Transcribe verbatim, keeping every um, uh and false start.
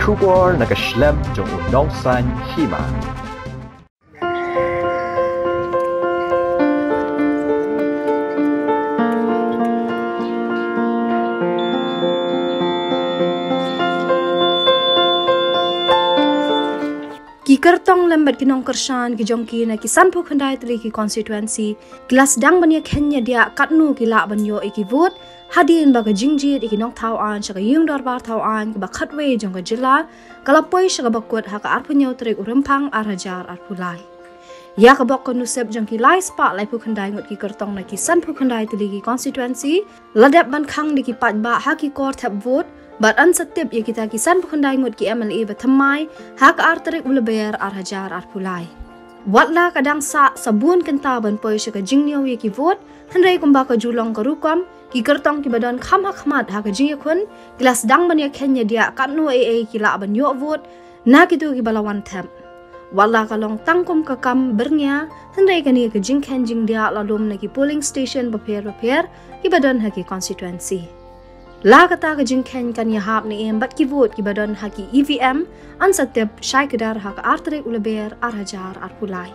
Khubor na ka shlem jong u nongsan hima. Ki kyrtong lem bad ki nongkyrshan ki jong ki na ki sanphew khyndai tylli ki constituency ki la sdang ban ïa khein ïa diah katno ki lah ban ïoh ïa ki vote hadien ba ka jingjied ïa ki nongthaw aiñ sha ka ïing dorbar thaw aiñ kaba khatwei jong ka jylla ka la poi sha kaba kut ha ka arphew hynñiew tarik u Rymphang ar hajar arphew lai. Ïa ka bok ka nusip jong ki lai spah laiphew khyndai ngut ki kyrtong na ki sanphew khyndai tylli ki constituency la dep ban khang da ki paidbah ha ki kor thep vote bad yn sa tip ïa kita ki sanphew khyndai ngut ki M L A ba thymmai ha ka ar tarik u Lber ar hajar arphew lai. Wat la ka dang sah sabun kynta ban poi sha ka jingniew ïa ki vote, hynrei kumba ka ju long ka rukom, ki kyrtong kiba don kham ha khmat ha ka jingïakhun ki la sdang ban ïa khein ïa diah katno ei ei ki lah ban ïoh vote na kito kiba la wan thep. Wat la ka long tang kum ka kam byrngia, hynrei kane ka jingkhein jingdiah la lum na ki polling station bapher bapher kiba don ha ki constituency. La kata ka jingkhein kan ïahap ne em bad ki vote kiba don ha ki E V M, yn sa tip shai kdar ha ka ar tarik u Lber ar hajar arphew lai.